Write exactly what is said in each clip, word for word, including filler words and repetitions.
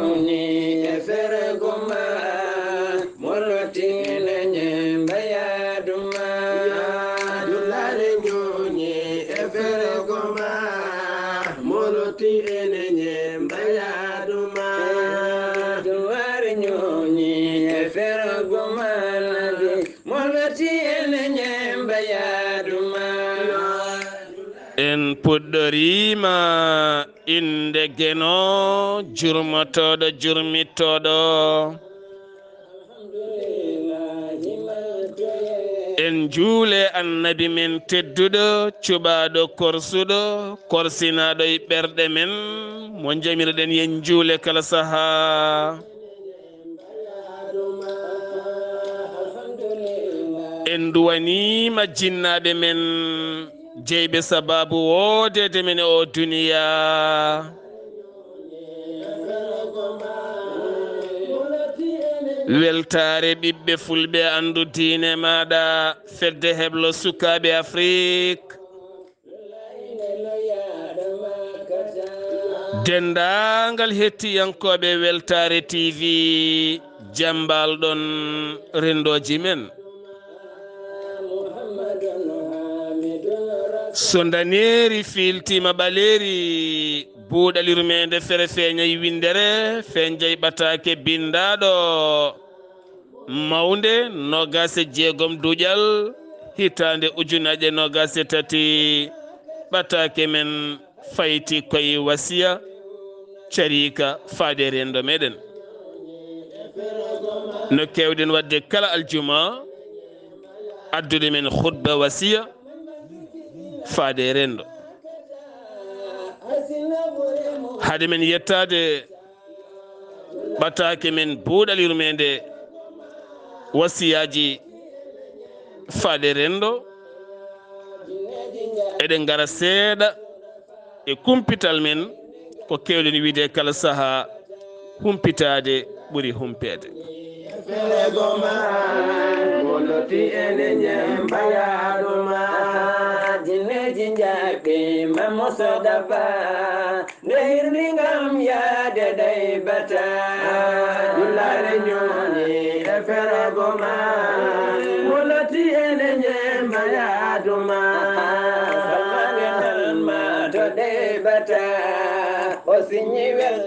Ñi e fergo ma, moloti ene ñemba yaadu ma. Dullare ñooñi e fergo ma, moloti ene ñemba yaadu ma. Dullare ñooñi e fergo ma, moloti ene ñemba yaadu ma. En puɗɗoriima innde Geno, jurmotooɗo, jurmittooɗo. En njuule Annabi men tedduɗo, cuɓaaɗo korsuɗo, korsinaaɗo e ɓerɗe men, mo njamirɗen yen njuule kala sahaa. En nduwaniima jinnaaɓe men, jeyɓe sabaabu woodeede men e oo duniyaa. Weltaare ɓiɓɓe fulɓe, anndu diine maaɗa, fedde heblo sukaaɓe Afrik. Denndaangal hettiyankooɓe Weltaare T V, jam mbaal-ɗon renndooji men. So ndaneeri fiiltiima ɓaleeri, buuɗal yurmeende fere feeñay winndere, feeñjay ɓataake binndaaɗo. Mawnde noogaas e jeegom duƴal, hitaande ujunaaje noogaas e tati, ɓataake men fayti koye wasiya cariika faade renndo meɗen. No keewɗen waɗde kala aljuma, addude men khutba wasiya faade renndo. Hade men yettaade ɓataake men buuɗal yurmeende wasiyaaji faade renndo, eɗen ngara seeɗa e kumpital men, ko keewɗen wiide kala sahaa, humpitaade ɓuri humpeede. Fergo ma, moloti ene ñemba yaadu ma. Jinneeji njaɓɓi ma Mustafa, nde hirni ngam yaade ɗay bata. Dullare ñooñi e fergo ma, moloti ene ñemba yaadu ma. Salmande nan ma to ɗay bata, o siñi wel.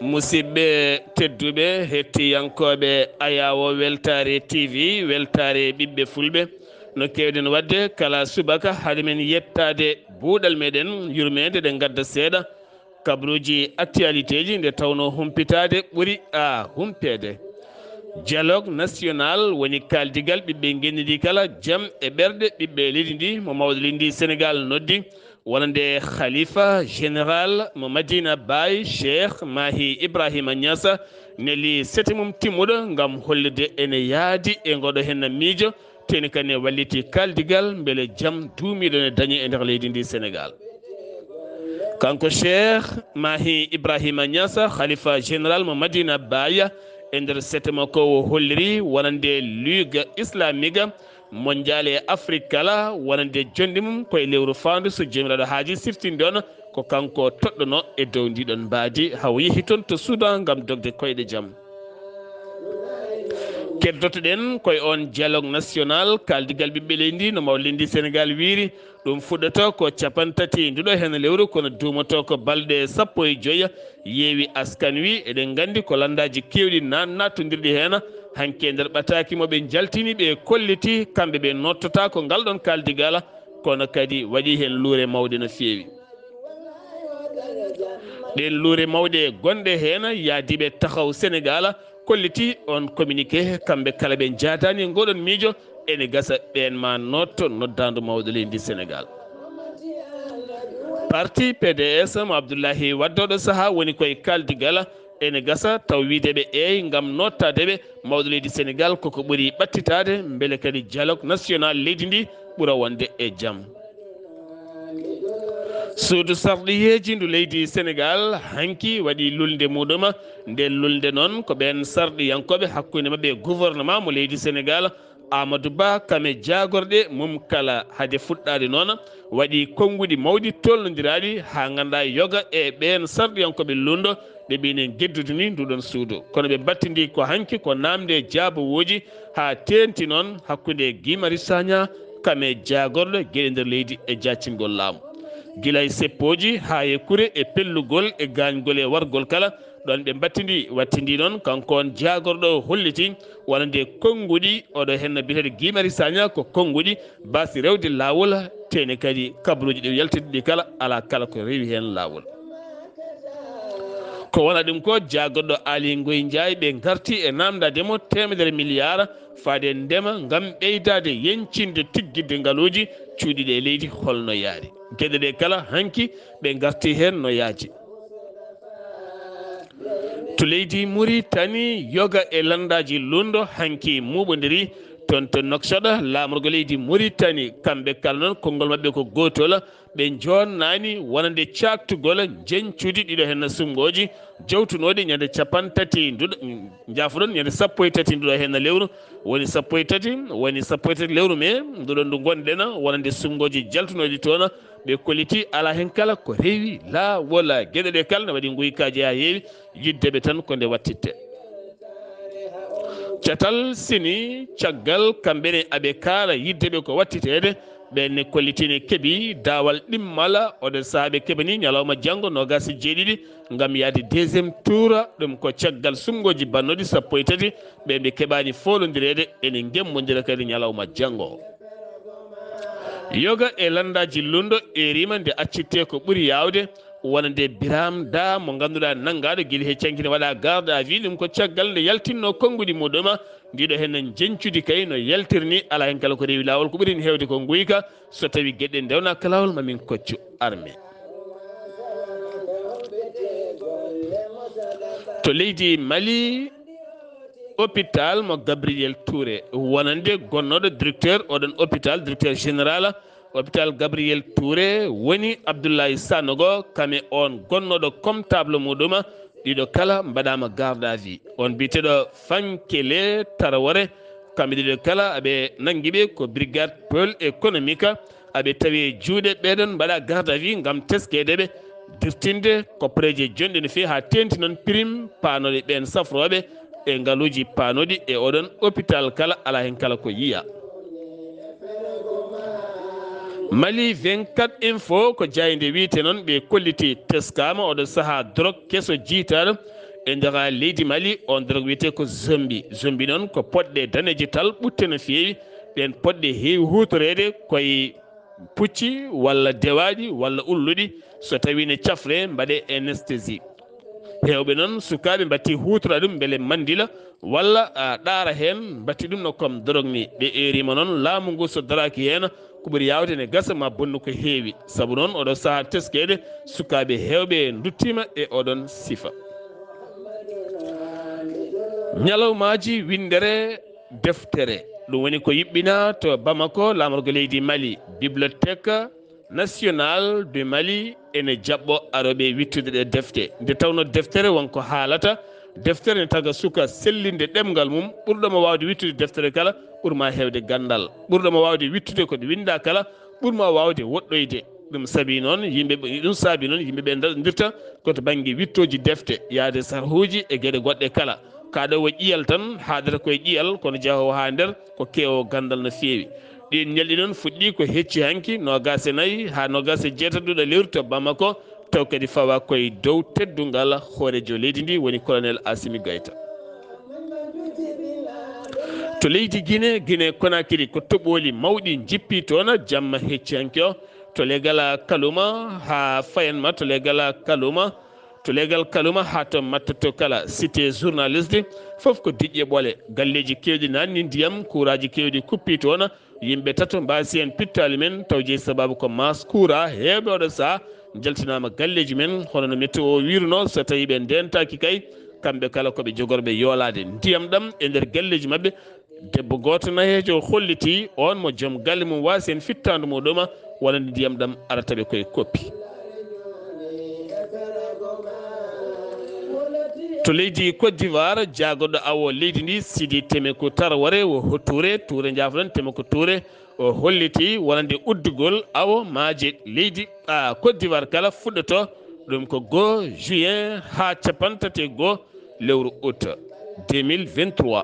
Musidɓe tedduɓe, hettiyankooɓe Ayaawo Weltaare T V, weltaare ɓiɓɓe fulɓe, no keewɗen waɗde kala subaka, hade men yettaade buuɗal meɗen yurmeende, ɗe ngadda seeɗa kabruuji actualitéji, nde tawnoo humpitaade ɓuri a humpeede. Dialogue national woni kaaldigal ɓiɓɓe ngenndi ndi kala, jam e ɓerɗe ɓiɓɓe leydi ndi, mo mawɗo leydi ndi Senegaal noddi, wonande Khalifa Général mo Madina Baye, Cheikh Mahi Ibrahima Niass, neli sete mum timmuɗo ngam hollirde ene yaadi e ngoɗo henna miijo, teni kane walliti kaaldigal mbele jam duumiiɗo ne dañe e nder leydi ndi Senegaal. Kanko Cheikh Mahi Ibrahima Niass, Khalifa Général mo Madina Baye, e nder sete makko o holliri wonande Ligue Islamique Mondial e Afrique kala, wonande jonde mum koye lewru faandu, so Joomiraaɗo haaji siftinde on, ko kanko toɗɗono e dow ndiɗon mbaadi, haw yehi toon to Soudan ngam dogde koyɗe jam. Keddotoɗen koye on dialogue national, kaaldigal ɓiɓɓe leydi, no mawɗo leydi Senegaal wiiri, ɗum fuɗɗata ko capanɗe tati nduɗo heen lewru, kono duumoto ko balɗe sappo e joyi. Yeewi askan wi, eɗen nganndi ko lanndaaji keewɗi na-, naattondirɗi heen. Hanki e nder ɓataaki mo ɓe njaltini, ɓe kolliti kamɓe ɓe nottata ko ngal ɗon kaaldigal, kono kadi waɗi heen luure mawɗe no feewi. Ɗeen luure mawɗe gonɗe heen, yaadiiɓe Taxawu Senegaal kolliti on communiqué, kamɓe kala ɓe njaadaani ngoɗon miijo, ene gasa ɓeen ma notto noddaandu mawɗo leydi Senegaal. Parti P D S mo Abdoulaye Wade oɗo sahaa woni koye kaaldigal, ene gasa taw wiide ɓe eey ngam nottaade ɓe, mawɗo leydi Senegaal koko ɓuri ɓattitaade, mbele kadi dialogue national leydi ndi ɓura wonde e jam. Suudu sarɗiyeeji ndu leydi Senegaal hanki waɗi lulnde muɗum. Nden lulnde noon ko ɓeen sarɗiyankooɓe hakkunde maɓɓe e gouvernement mo leydi Senegaal, Amadou Ba, kame jaagorɗe mum kala hade fuɗɗaade noon, waɗi konnguɗi mawɗi tolnondiraaɗi haa nganndaa yoga e ɓeen sarɗiyankooɓe luulndo Ɓe ɓeyni en geddude ni nduɗon suudu. Kono ɓe mbattindi ko hanki ko naamnde e jaabawooji haa teeŋti noon hakkunde Guy Marius Sagna kam e jaagorɗo geɗe nder leydi e jaacingol laamu. Gila e seppooji haa e kure e pellugol e gaañgol e wargol kala, ɗoon ɓe mbattindi, wattindi noon kanko on jaagorɗo o holliti wonande konnguɗi, oɗo henna biyeteeɗo Guy Marius Sagna ko konnguɗi baasɗi rewde laawol, teene kadi kabaruuji ɗi yaltiti ɗi kala, alaa kala ko rewi heen laawol. Ko wona ɗum ko, jaagorɗo Aly Ngouille Ndiaye, ɓe ngarti e naamndaade mo teemedere miliyaar faade ndema ngam ɓeydaade yeñcinde tiggitde ngaluuji cuuɗiiɗi e leydi. Hol no yaari? Geɗe ɗe kala hanki ɓe ngarti heen no yaaji. To leydi Muritani, yoga e lanndaaji lunndo hanki muɓondiri toon to Nouakchott, laamorgo leydi Muritani, kamɓe kala noon konngol maɓɓe ko gootol. Ɓe joonnaani wonande caaktugol njeñcudi ɗiɗo heen suɓngooji jawtunooɗi ñande capanɗe tati nduɗo, njaafoɗon, ñande sappo e tati nduɗo heen lewru, woni sappo e tati, woni sappo e tati lewru mee, nduɗon ndu ngonɗen, wonande suɓngooji jaltunooɗi toon. Ɓe kolliti alaa heen kala ko rewi laawol. Geɗe ɗe kala ne waɗi nguykaaji haa heewi, yidde ɓe tan ko nde wattitte. Catal sini caggal kamɓe ne aɓe kaala yidde ɓe ko wattiteede, ɓeen ne kolliti ne keɓi daawal ɗimmal, oɗo sahaa ɓe keɓani ñalawma janngo noogaas e jeeɗiɗi ngam yahde deuxième tour, ɗum ko caggal suɓngooji bannooɗi sappo e tati, ɓe ɓe keɓaani foolondireede, ene ngemmondira kadi ñalawma janngo. Yoga e lanndaaji lunndo eeriima nde accittee ko ɓuri yaawde, wonande Birame Da mo ngannduɗaa nanngaaɗo gila he cankine waɗa garde à vue, ɗum ko caggal nde yaltinno konnguɗi muɗum, ndiɗo heen njeñcudi kay no yaltirni, alaa heen kala ko rewi laawol, ko ɓuri heen heewde ko nguyka, so tawi geɗe ndewnaaka laawol ma min koccu armée. To leydi Mali, hôpital mo Gabriel Touré, wonande gonnooɗo directeur oɗon hôpital, directeur général hôpital Gabriel Touré woni Abdoulaye Sanogo, kame on gonnooɗo comptable muɗum, ɗiɗo kala mbaɗaama garde à vue. On biyeteeɗo Fankele Tarawore, kamɓe ɗiɗo kala aɓe nanngi ɓe ko brigade pôle économique, aɓe tawi e juuɗe ɓeɗon mbaɗa garde à vue ngam teskeede ɓe, dirtinde koppareeje jonɗe no feewi haa teeŋti noon prime paanooɗe ɓeen safrooɓe e ngaluuji paanooɗi e oɗon hôpital kala, alaa heen kala ko yiya. Mali vingt-quatre Info ko jaaynde wiyetee noon ɓe kolliti teskaama oɗo sahaa drogue keso jiytaaɗo e nder leydi Mali. On drogue wiyetee ko zombi. Zombi noon ko poɗɗe daneeje tal ɓutte no feewi. Ɗeen poɗɗe heewi huutoreede koye pucci walla dewaaɗi walla ulluɗi, so tawii ne cafree mbaɗee anesthésie. Heewɓe noon sukaaɓe mbaɗti huutora ɗum mbele manndila walla, a, ɗaara heen, mbaɗti ɗum no comme drogue ni. Ɓe eeriima noon laamu ngu so daraaki heen ko ɓuri yaawde ne gasa ma bonnu ko heewi. Sabu noon oɗo sahaa teskeede sukaaɓe heewɓe nduttiima e oɗon sifa. Ñalawmaaji winndere deftere. Ɗum woni ko yuɓɓina to Bamako, laamorgo leydi Mali. Bibliothèque Nationale du Mali ene jaɓɓo arooɓe wittude ɗe defte. Nde tawnoo deftere wonko haalata, deftere ne taga suka sellinde ɗemngal mum, ɓurɗo mo waawde wittude deftere kala, ɓurma heewde ganndal. Ɓurɗo mo waawde wittude ko ɗo winnda kala, ɓurma waawde woɗɗoyde. Ɗum saabi noon yimɓe ɓe, ɗum saabi noon yimɓe ɓe ndaɗondirta ko to bannge wittooji defte, yaade sarhuuji e geɗe goɗɗe kala. Kaa ɗo wo ƴiyal tan, haadata koye ƴiyal, kono jahoowo haa nder ko keewo ganndal no feewi. Ɗiin ñalɗi noon fuɗɗii ko hecci hanki, noogaas e nayi haa noogaas e jeetati nduɗo lewru to Bamako, taw kadi fawa koye dow teddungal hooreejo leydi ndi, woni Colonel Assimi Goïta. To leydi Guinée, Guinée Conakry, ko toɓooli mawɗi njippi toon jamma hecci hanki o. To legal Kalouma haa Fayenma, to legal Kalouma, to legal Kalouma haa to Mattoto kala, cité journaliste, fof ko diƴƴe ɓole. Galleeji keewɗi naatni ndiyam, kuuraaji keewɗi kuppi toon. Yimɓe tato mbaasi heen pittaali men, taw jeyi sabaabu ko maas kuuraa. Heewɓe oɗo sahaa njaltinaama galleeji men, hono no météo wiirunoo, so tawii ɓe ndeentaaki kay, kamɓe kala ko ɓe jogorɓe yoolaade. Ndiyam ɗam e nder galleeji maɓɓe, debbo gooto nayeejo hollitii, oon mo joom galle mum waasi heen fittaandu muɗum, wonande ndiyam ɗam arata ɓe koye koppi. To leydi Côte d'Ivoire, jaagorɗo awo leydi ndi, Sidi Temeku Tarawore, wo ho Touré, Touré njaafoɗon, Temeku Touré, o hollitii wonande uddugol awo maaje leydi, a, Côte d'Ivoire kala fuɗɗoto ɗum ko goo juin haa capanɗe tati e goo lewru août deux mille vingt-trois.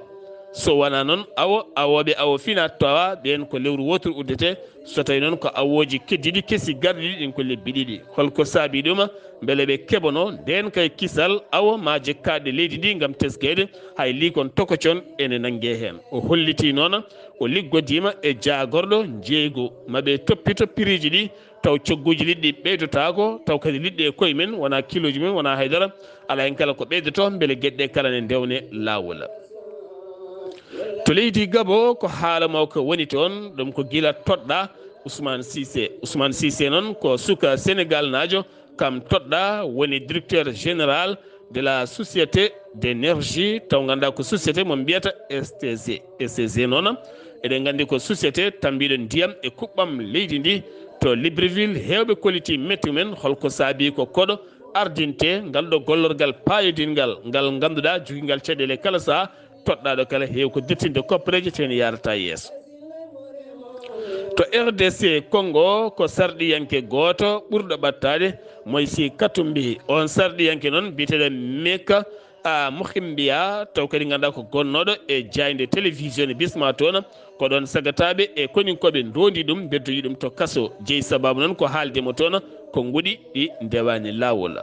So wonaa noon, awo, awooɓe awo fina tawa ɓeen ko lewru wooturu uddete, so tawi noon ko awooji keddiiɗi kesi garɗiiɗi, ɗin ko lebbi ɗiɗi. Holko saabi ɗum? Mbele ɓe keɓono ndeen kay kisal awo maaje kaaɗɗe leydi ndi ngam teskeede hay liikon tokocon ene nannge heen. O holliti noon o liggodiima e jaagorɗo njeeygu ma ɓe toppito piriiji ɗi, taw cogguuji liɗɗi ɓeydotaako, taw kadi liɗɗi e koye men wonaa kilooji mum, wonaa haydara, alaa heen kala ko ɓeydoto, mbele geɗe ɗe kala ne ndewne laawol. To leydi Gabo, ko haala mawka woni toon, ɗum ko gila toɗɗa Ousmane Cissé. Ousmane Cissé noon ko suka Senegal naajo, kam toɗɗa woni directeur général de la société d'énergie, taw ngannduɗaa ko société mo mbiyata S T G. S T G noon, eɗen nganndi ko société tambiiɗo ndiyam e kuɓɓam leydi ndi. To Libreville, heewɓe kolliti metti men, holko saabi ko koɗo ardinte ngal ɗo gollorgal paayodingal, ngal ngannduɗaa jogingal caɗeele kala saha, toɗɗaaɗo kala heew ko dirtinde koppareeje, tee ne yaarata yeeso. To R D C Congo, ko sarɗiyanke gooto ɓurɗo ɓattaade, Moïse Katumbi. On sarɗiyanke noon biyeteeɗo Meka a Muhimbiya, taw kadi ngannduɗaa ko gonnooɗo e jaaynde télévision e Bisma toon, ko ɗoon sagataaɓe e koninkooɓe ndoondi ɗum, mbeddoyi ɗum to kaso. Jeyi sabaabu noon ko haalde mo toon, ko nguɗi ɗi ndewaani laawol.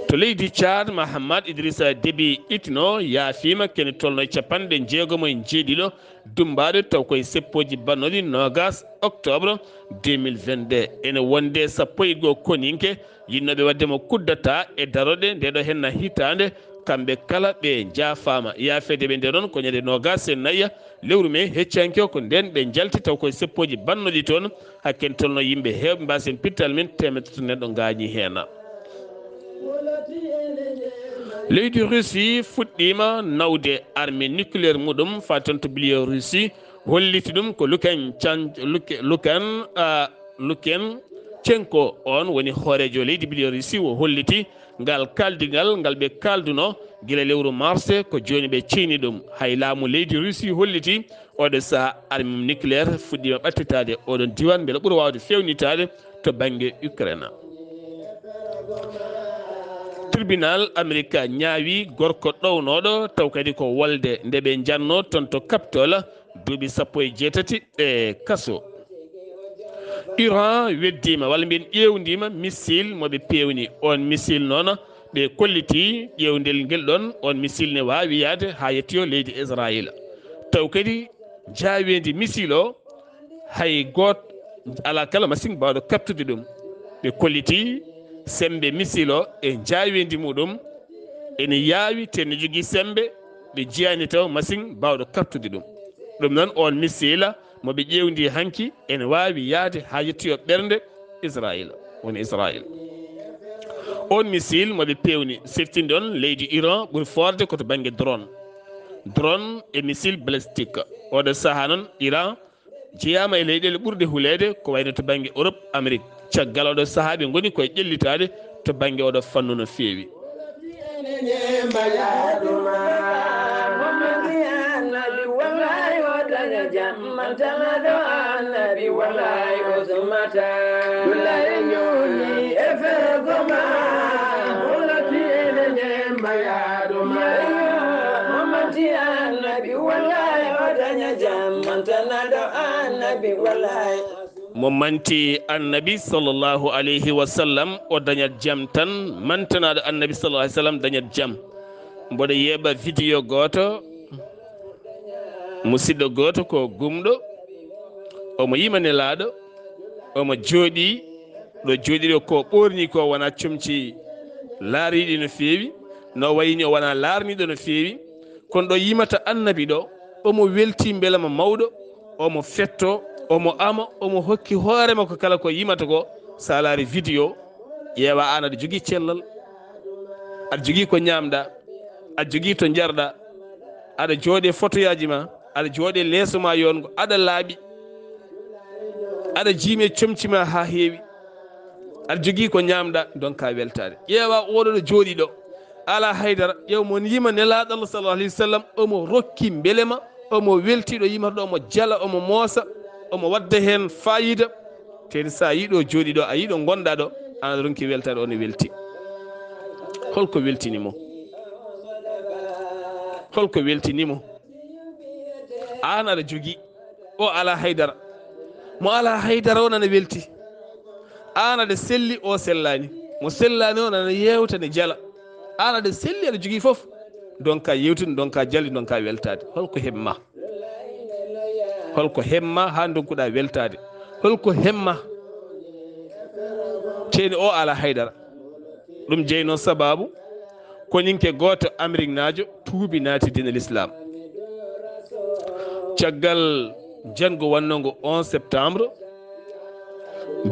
To leydi Tchad, Mahamat Idrissa Déby Itno yaafiima, kene tolno e capanɗe jeegom e jeeɗiɗo dummbaaɗo, taw koye seppooji bannooɗi noogas octobre deux mille vingt-deux. Ene wonde sappo e goo koninke yinnooɓe waɗde mo kuddata e darooɗe nde ɗo henna hitaande, kamɓe kala ɓe njaafaama. Yaafeede ɓe nde noon ko ñande noogas e nayi lewru mee heccanke o, ko ndeen ɓe njalti, taw koye seppooji bannooɗi toon, hakken tolno yimɓe heewɓe, mbaasen pittal men, teemedde tati neɗɗo ngaañi heen. Leydi Russie fuɗɗiima nawde arme nucléaire muɗum, faati toon to Biélorussie, holliti ɗum ko Lukan Chan-, Luke-, Lukan, ah, Luken Chenko, on woni hooreejo leydi Biélorussie, o holliti ngal kaaldigal ngal ɓe kaalduno gila lewru mars, ko jooni ɓe ceyni ɗum. Hay laamu leydi Russie holliti oɗo saha arme nucléaire fuɗɗiima ɓattitaade oɗon diiwaan mbele ɓura waawde feewnitaade to bannge Ukraine. Tribunal Amerika ñaawi gorko ɗownooɗo, taw kadi ko wolde nde ɓe njannoo toon to Capitole, duuɓi sappo e jeetati e kaso. Iran weddiima, walla mbiyen ƴeewndiima missile mo ɓe peewni. On missile noon, ɓe kolliti ƴeewndel ngel ɗoon, on missile ne waawi yahde haa yettoyoo leydi Israayila. Taw kadi njaaweendi missile o, hay gooto alaa kala machine baawɗo captude ɗum. Ɓe kolliti semmbe missile o e njaaweendi muɗum, ene yaawi, te ne jogii semmbe, ɓe njiyaani taw machine baawɗo captude ɗum. Ɗum noon, on missile mo ɓe ƴeewndi hanki ene waawi yahde haa yettoyoo ɓernde Israayila, woni Israayil. On missile mo ɓe peewni, siftinde on leydi Iran ɓuri foorde ko to bannge drone. Drone e missile balistique. Oɗo sahaa noon, Iran jeyaama e leyɗeele ɓurɗe huleede, ko wayno to bannge Europe, Amérique. Caggal oɗo sahaa ɓe ngoni koye ƴellitaade to bannge oɗo fannu no feewi. Mo manti annabi sallallahu alayhi wa sallam, o dañat jam tan. Mantanaaɗo annabi sallallahu alayhi wa sallam dañat jam. Mboɗo yeeɓa video gooto, musidɗo gooto ko gumɗo, omo yima nelaaɗo, omo jooɗii ɗo jooɗiɗo ko ɓoorni ko wona comci laariiɗi no feewi, no wayni o wona laarniiɗo no feewi. Kono ɗo yimata annabi ɗo, omo welti mbelema mawɗo, omo fetto, omo ama, omo hokki hoore makko kala ko yimata ko. Sa laari video, ƴeewa aan aɗa jogii cellal, aɗa jogii ko ñaamɗa, aɗa jogii to njarɗa, aɗa jooɗe photoyaaji ma, aɗa jooɗe leeso ma yongo, aɗa laaɓi, aɗa jiimi e comci ma haa heewi, aɗa jogii ko ñaamɗa, ndonka weltaade. Ƴeewa oɗo ɗo jooɗii ɗo, alaa haydara, ƴeew mo yima Nelaaɗo Allah sallallahu alayhi wa sallam, omo rokki mbelema, omo welti ɗo yimata ɗo, omo jala, omo moosa, omo wadda heen faayiida. Teni sa yii ɗo jooɗii ɗo, a yii ɗo ngonɗa ɗo, An aɗa ronki weltaade, o ne welti. Holko weltini mo? Holko weltini mo? An aɗa jogii, o alaa haydara. Mo alaa haydara o nana welti. An aɗa selli, o sellaani. Mo sellaani o nana yeewta, ne jala. An aɗa selli, aɗa jogii fof. Ndonka yeewtude, ndonka jalde, ndonka weltaade. Holko heɓ ma? Holko heɓ ma haa ndonkuɗaa weltaade? Holko heɓ ma? Ceeni o alaa haydara. Ɗum jeyi noon sabaabu koninke gooto Ameriknaajo tuubi naati diine Lislaam. Caggal janngo wannongo onze septembre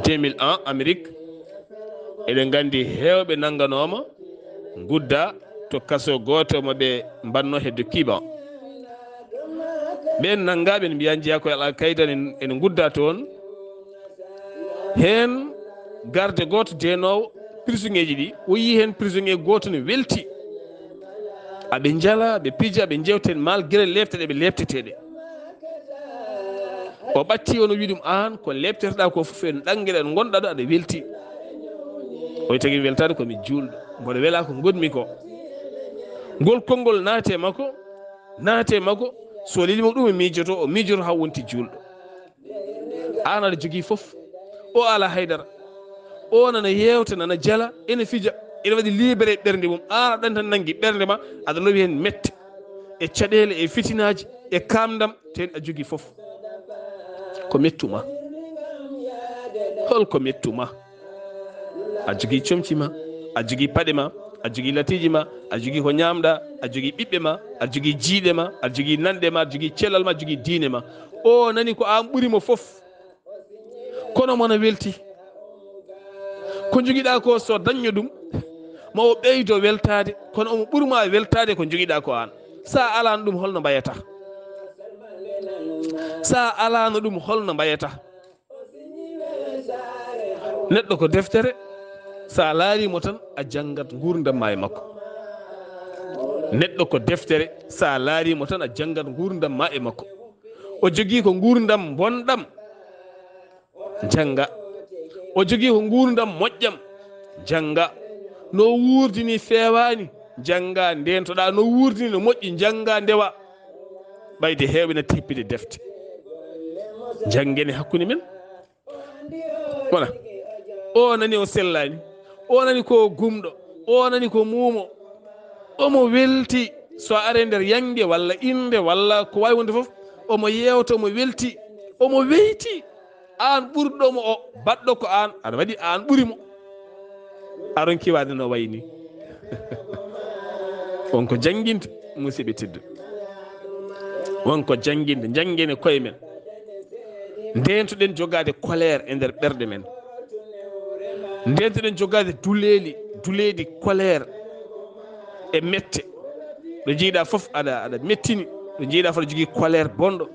deux mille un Amerik, eɗen nganndi heewɓe nannganooma ngudda to kaso gooto mo ɓe mbanno hedde Kiban. Ɓeen nanngaaɓe ene mbiyaa njeyaa ko e Al Qaeda, ene, ene ngudda toon. Heen garde gooto deenoowo prisonnier ji ɗi, o yii heen prisonnier gooto ne welti. Aɓe njala, aɓe pija, aɓe njewta heen malgré leepte ɗe ɓe leeptetee ɗe. O ɓatti, o no wiyi ɗum, aan ko leepteteɗaa ko fof, en ɗannge ɗe, ngonɗaa ɗo aɗa welti. O tagi weltaade, ko mi juulɗo, mboɗo welaa ko ngonmi ko. Ngol konngol naati e makko, naati e makko, so leli mo ɗum o miijoto, o miijoto haa wonti juulɗo. Aan aɗa jogii fof, o alaa haydara. O nana yeewta, nana jala, ene fija, ene waɗi libéré ɓernde mum. Aan aɗa tan nanngi ɓernde ma, aɗa lowi heen mette, e caɗeele, e fitinaaji, e kaamndam, te a jogii fof. Ko mettu ma? Holko mettu ma? A jogii comci ma, a jogii paɗe ma, a jogii latiiji ma, a jogii ko ñaamɗaa, a jogii ɓiɓɓe ma, a jogii jiiɗe ma, a jogii nanɗe ma, a jogii cellal ma, a jogii diine ma. O nani ko aan ɓuri mo fof. Kono mo na welti. Ko njogiɗaa ko, so dañño ɗum, ma o ɓeydo weltaade, kono omo ɓurma weltaade ko njogiɗaa ko aan. Sa alaano ɗum, holno mbayata? Sa alaano ɗum, holno mbayata? Neɗɗo ko deftere, sa laarimo tan, a janngat nguurndam ma e makko. Neɗɗo ko deftere, sa laarimo tan, a janngat nguurndam ma e makko. O jogii ko nguurndam bonɗam, jannga. O jogii ko nguurndam moƴƴam, jannga. No wuurdini feewaani, jannga, ndeentoɗaa. No wuurdini no moƴƴi, jannga, ndewa. Ɓayde heewɓe natti hippide defte. Janngene hakkunde men. Wona. O nani o sellaani. O nani ko gumɗo. O nani ko muumo. Omo welti. So are nder yannge walla innde walla ko waawi wonde fof, omo yeewta, omo welti, omo weyti. Aan ɓurɗo mo o, baɗɗo ko aan, aɗa waɗi aan ɓuri mo. A ronki waɗde no wayi ni. Won ko jannginde, musidɓe tedduɓe. Won ko jannginde, janngene koye men. Ndeentoɗen jogaade colère e nder ɓerɗe men. Ndeentoɗen jogaade duleeli, duleeɗi colère e mette. Ɗo njiiɗaa fof aɗa, aɗa mettini. Ɗo njiiɗaa fof aɗa jogii colère bonɗo.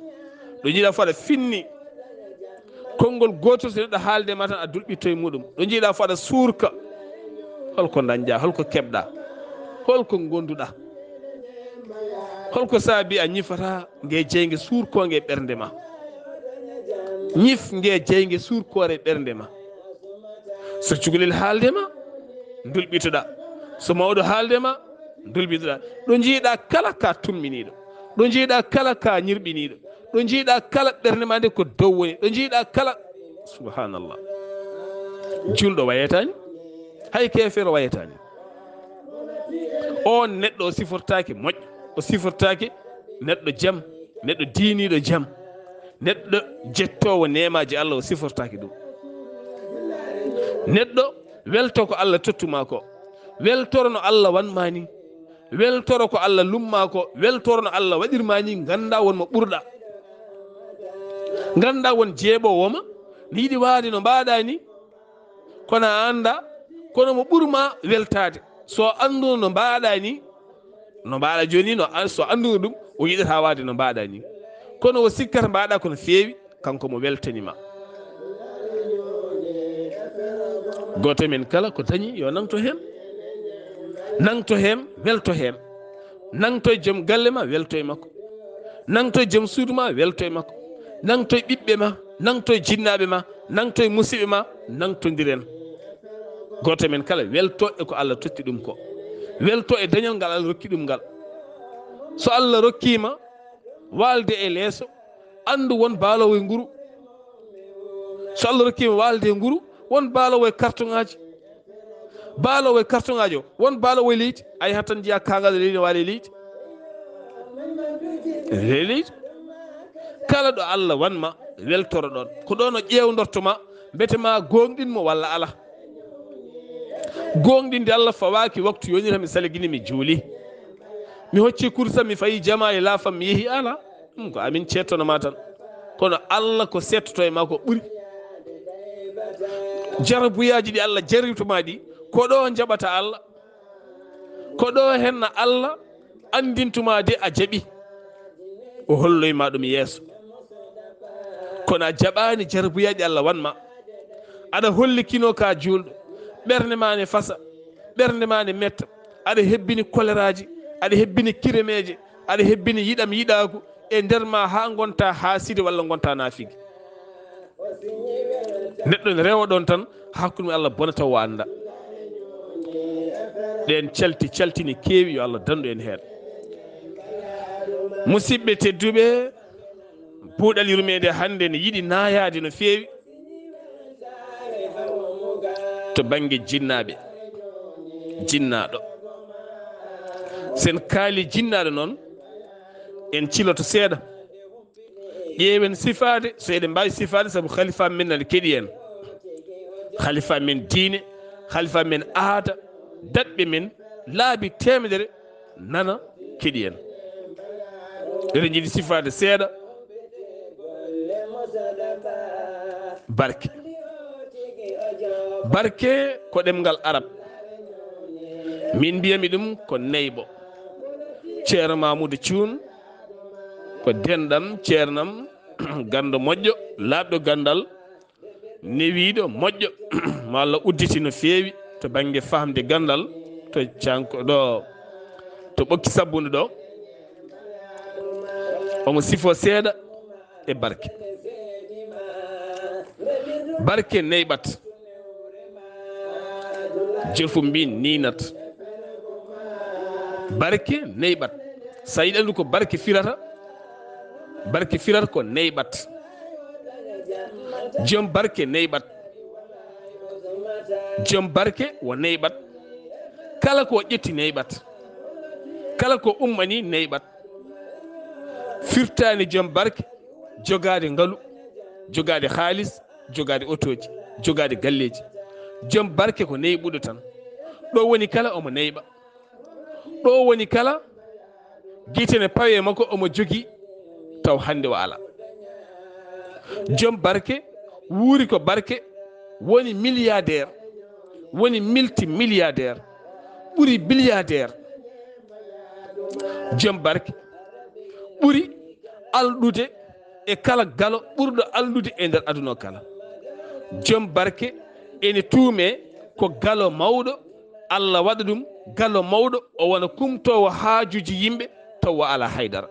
Ɗo njiiɗaa fof aɗa finni. Konngol gootol so neɗɗo haalde ma tan a dulɓitto e muɗum. Ɗo njiiɗaa fof aɗa suurka. Holko dañɗaa? Holko keɓɗaa? Holko ngonduɗaa? Holko saabi a ñifata nge jeynge suurkoonge e ɓernde ma? Ñif nge jeynge suurkoore e ɓernde ma. So cukalel haalde ma, ndulɓitoɗaa. So mawɗo haalde ma, ndulɓitoɗaa. Ɗo njiiɗaa kala ka tumminiiɗo. Ɗo njiiɗaa kala ka ñirɓiniiɗo. Ɗo njiiɗaa kala ɓernde ma nde ko dow woni. Ɗo njiiɗaa kala, subhanallah. Julɗo wayataani. Hay keefeero wayataani. On neɗɗo o sifortaake moƴƴo. O sifortaake neɗɗo jam, neɗɗo diiniiɗo jam, neɗɗo jettoowo neemaaji Allah, o sifortaake ɗum. Neɗɗo welto ko Allah tottuma ko, weltoro no Allah wanma ni, weltoro ko Allah lumma ko, weltoro no Allah waɗirma ni, ngannda won mo ɓurɗa. Ngannda won jeeɓowo ma, ne yiɗi waade no mbaɗa ni, kono a annda, kono mo ɓurma weltaade. So annduno no mbaɗa ni, no mbaɗa jooni, no an-, so annduno ɗum, o yiɗata waade no mbaɗa ni. Kono o sikkata mbaɗa ko no feewi, kanko mo weltanima. Gooto men kala ko dañi, yo nangto heen. Nangto heen, welto heen. Nangto e joom galle ma, welto e makko. Nangto e joom suudu ma, welto e makko. Nangto e ɓiɓɓe ma, nangto e jinnaaɓe ma, nangto e musiɓɓe ma, nangtondiren. Gooto men kala welto e ko Allah totti ɗum ko. Welto e dañal ngal Allah rokki ɗum ngal. So Allah rokkiima waalde e leeso, anndu won baaloowo e nguru. So Allah rokkiima waalde e nguru, won baaloowo e kartoŋaaji. Baaloowo e kartoŋaaji o, won baaloowo e leydi. A yahat tan njiya kaangal e leydi, waali e leydi. E leydi. Kala ɗo Allah wan ma, weltoro ɗon. Ko ɗon o ƴeewndorto ma, mbete ma gooŋɗin mo walla ala. Gooŋɗinde Allah fawaaki waktu yonira mi saligini mi juuli. Mi hocci kursa mi fayi jama e laafam mi yehi ala. Ɗum ko amin ceettono ma tan. Kono Allah ko seettoto e ma ko ɓuri. Jarabuyaaji ɗi Allah jarribto ma ɗi, ko ɗo njaɓata Allah. Ko ɗo henna Allah anndintuma de a jaɓi. O holloy ma ɗum yeeso. Kono a jaɓaani jarabuyaaji Allah wan ma. Aɗa holli kino ka juulɗo. Ɓernde ma ne fasa. Ɓernde ma ne metta. Aɗa hebbini koleraaji. Aɗa hebbini kiremeeje. Aɗa hebbini yiɗam yiɗaagu. E nder ma haa ngonta haaside walla ngonta naafigi. Neɗɗo ne rewa ɗon tan, hakkunde mum Allah bona taw o annda. Ɗen calti, caltini keewi, yo Allah dandu en heen. Musidɓe tedduɓe, buuɗal yurmeende hannde ne yiɗi naayaade no feewi to bannge jinnaaɓe. Jinnaaɗo. Sen kaali jinnaaɗo noon, en ciloto seeɗa. Ƴeewen sifaade, so eɗen mbaawi sifaade, sabu khalifa men nana keɗi en. Khalifa men diine, khalifa men aada, daɗɓe men laabi teemedere nana keɗi en. Eɗen njiɗi sifaade seeɗa barke. Barke ko ɗemngal Arab. Min mbiyami ɗum ko neyɓo. Ceerno Mamoudou Thioune ko denɗam, ceernam, ganndo moƴƴo, laaɓɗo ganndal, newiiɗo moƴƴo. Mo Allah udditi no feewi to bannge faamde ganndal, to canko ɗo, to ɓokki sabbunde ɗo. Omo sifo seeɗa e barke. Barke neyɓat. Jofu mbi ninat. Barke neyɓat. Sa yiɗi anndu ko barke firata, barke firata ko neyɓat. Joom barke neyɓat. Joom barke wo neyɓat. Kala ko ƴetti neyɓat. Kala ko ummani neyɓat. Firtaani joom barke jogaade ngalu, jogaade haalis, jogaade otooji, jogaade galleeji. Joom barke ko neyɓuɗo tan. Ɗo woni kala omo neyɓa. Ɗo woni kala gite ne pawe makko omo jogi taw hannde o ala. Joom barke wuuri ko barke, woni milliardaire, woni multimilliardaire, ɓuri billiardaire. Joom barke ɓuri alɗude e kala galo ɓurɗo alɗude e nder aduna o kala. Joom barke ene tuume ko galo mawɗo, Allah waɗa ɗum galo mawɗo, o wona kumtoowo haajuuji yimɓe taw o alaa haydara.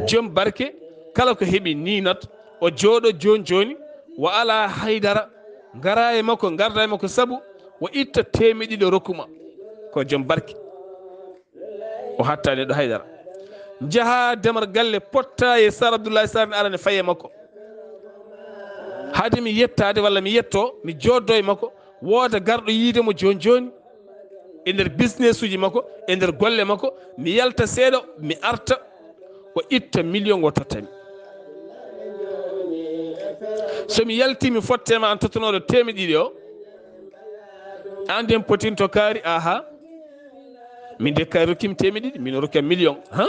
Joom barke kala ko heɓi ninat, o jooɗo jooni jooni, o alaa haydara ngara e makko, ngarda e makko sabu o itta teemeɗe ɗiɗi o rokkuma. Ko joom barke. O hattaani ɗo haydara. Njaha demar galle potta e Sar Abdoulaye Sar ne ara ne faye makko. Haade mi yettaade walla mi yetto, mi jooddo e makko, wooda garɗo yiide mo jooni jooni. E nder business uji makko, e nder golle makko, mi yalta seeɗa, mi arta, o itta million o tottami. So mi yalti mi fotte ma an tottanooɗo teemeɗe ɗiɗi o, an den potinto kaari, aha. Min de kaari rokkimi teemeɗe ɗiɗi, min rokka million. Ha?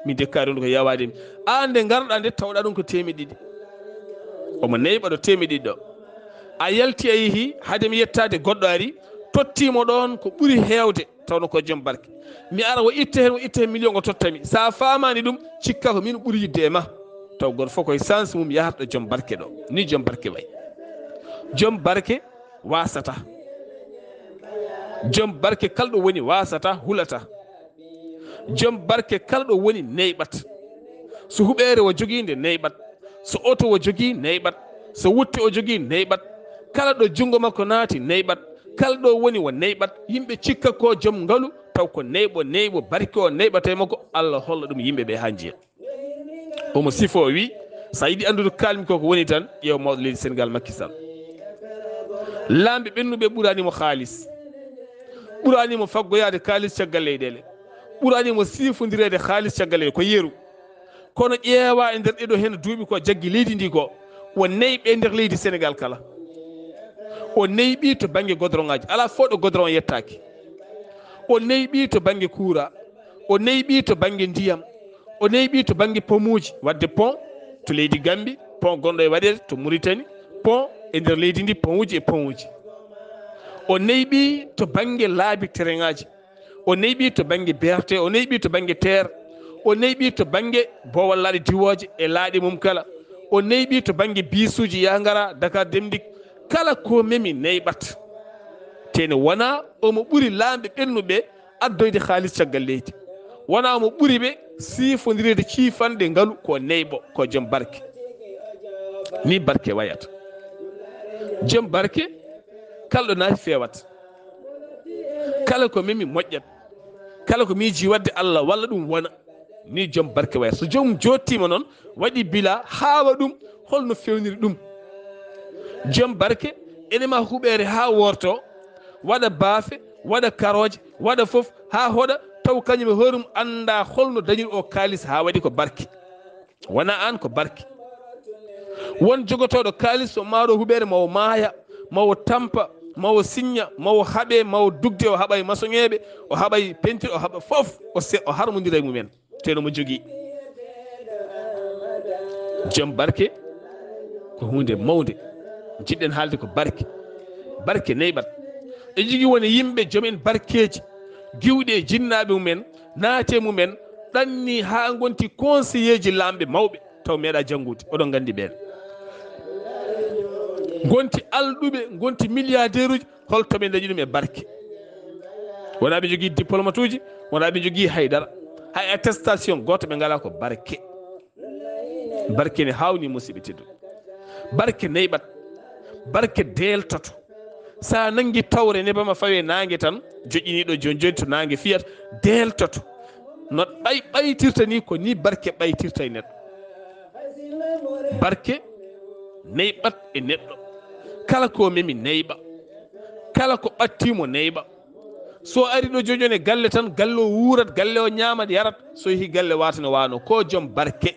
Min de kaari ɗum ko yawaade mi. An de ngarɗa de tawɗa ɗum ko teemeɗe ɗiɗi. Omo neyɓa ɗo teemeɗe ɗiɗi ɗo. A yalti a yehi, haade mi yettaade goɗɗo ari, tottimo ɗon ko ɓuri heewde, tawno ko joom barke. Mi ara o itta heen, o itta heen million o tottami. Sa faamaani ɗum, cikka ko min ɓuri yidde e ma. Taw goto fof koye sens mum yahata ɗo joom barke ɗo. Ni joom barke wayi. Joom barke wasata. Joom barke kala ɗo woni wasata, hulata. Joom barke kala ɗo woni neyɓat. So huɓeere o jogii nde neyɓat. So oto o jogii neyɓat. So wutte o jogii neyɓat. Kala ɗo junngo makko naati neyɓat. Kala ɗo woni o neyɓat, yimɓe cikka ko joom ngalu, taw ko neyɓo, neyɓo, barke o neyɓata e makko, Allah holla ɗum yimɓe ɓe haa njiya. Omo sifo o wi, so a yiɗi anndude ko kaalmi ko ko woni tan, ƴeew mawɗo leydi Senegal, Macky Sall. Laamɓe ɓennuɓe ɓuraani mo haalis, ɓuraani mo faggoyaade kaalis caggal leyɗeele, ɓuraani mo siifondireede haalis caggal leyɗeele, ko yeru. Kono ƴeewa e nder ɗeɗo heen duuɓi ko jaggi leydi ndi ko, o neyɓe e nder leydi Senegal kala. O neyɓi to bannge godoroŋaaji, alaa fof ɗo godoroŋ yettaaki. O neyɓi to bannge kuura, o neyɓi to bannge ndiyam, o neyɓi to bannge pomuuji, waɗde pont to leydi Gambi, pont gonɗo e waɗeede to Muritani, pont e nder leydi ndi, pontuuji e pontuuji. O neyɓi to bannge laabi tereŋaaji, o neyɓi to bannge B R T, o neyɓi to bannge terre, o neyɓi to bannge boowal laaɗe diwooje e laaɗe mum kala, o neyɓi to bannge biisuuji yahngara Dakar Dem Dikk, kala ko memi neyɓat. Tene wona omo ɓuri laamɓe ɓennuɓe addoyde haalis caggal leydi. Wona omo ɓuri ɓe siifondireede ciifanɗe ngalu, ko neyɓo, ko joom barke. Ni barke wayata. Joom barke, kala ɗo naati fewat. Kala ko memi moƴƴat. Kala ko miiji waɗde Allah walla ɗum wona. Ni joom barke wayata. So joom jottiima noon, waɗi bila, haawa ɗum, holno fewniri ɗum? Joom barke, ene ma huɓeere haa worto, waɗa baafe, waɗa karooje, waɗa fof, haa hoɗa, taw kañum e hoore mum annda holno dañiri o kaalis haa waɗi ko barke. Wona aan ko barke. Won jogotooɗo kaalis so maaro huɓeere, mawo maaya, mawo tampa, mawo siñña, mawo haɓe, mawo dugde, o haɓay masoŋeeɓe, o haɓay peinture, o haɓa fof, o se-, o harmondira e mumen. Teno mo jogii. Joom barke ko huunde mawnde. Njiɗɗen haalde ko barke. Barke neyɓat. E jogii won e yimɓe joom en barkeeji, giwɗe e jinnaaɓe mumen, naate mumen, ɗanni haa ngonti conseilleeji laamɓe mawɓe, taw meeɗa janngude. Oɗon nganndi ɓeen. Ngonti alɗuɓe, ngonti milliardaire'uji, holto ɓe ndañi ɗum e barke? Wona ɓe njogii diplomatuuji, wona ɓe njogii haydara. Hay attestation gooto ɓe ngalaa, ko barke. Barke ne haawni, musidɓe tedduɓe. Barke neyɓat. Barke deeltoto. Sa nanngi tawre nebam a fawe naange tan, joƴƴiniiɗo jooni jooni to naange fiyata, deeltoto. No ɓay-, ɓaytirta ni, ko ni barke ɓaytirta e neɗɗo. Barke neyɓat e neɗɗo. Kala ko memi neyɓa. Kala ko ɓattiimo neyɓa. So ari ɗo jooni jooni e galle tan, galle o wuurat, galle o ñaamat, yarat. So yehi galle waata no waano. Ko joom barke.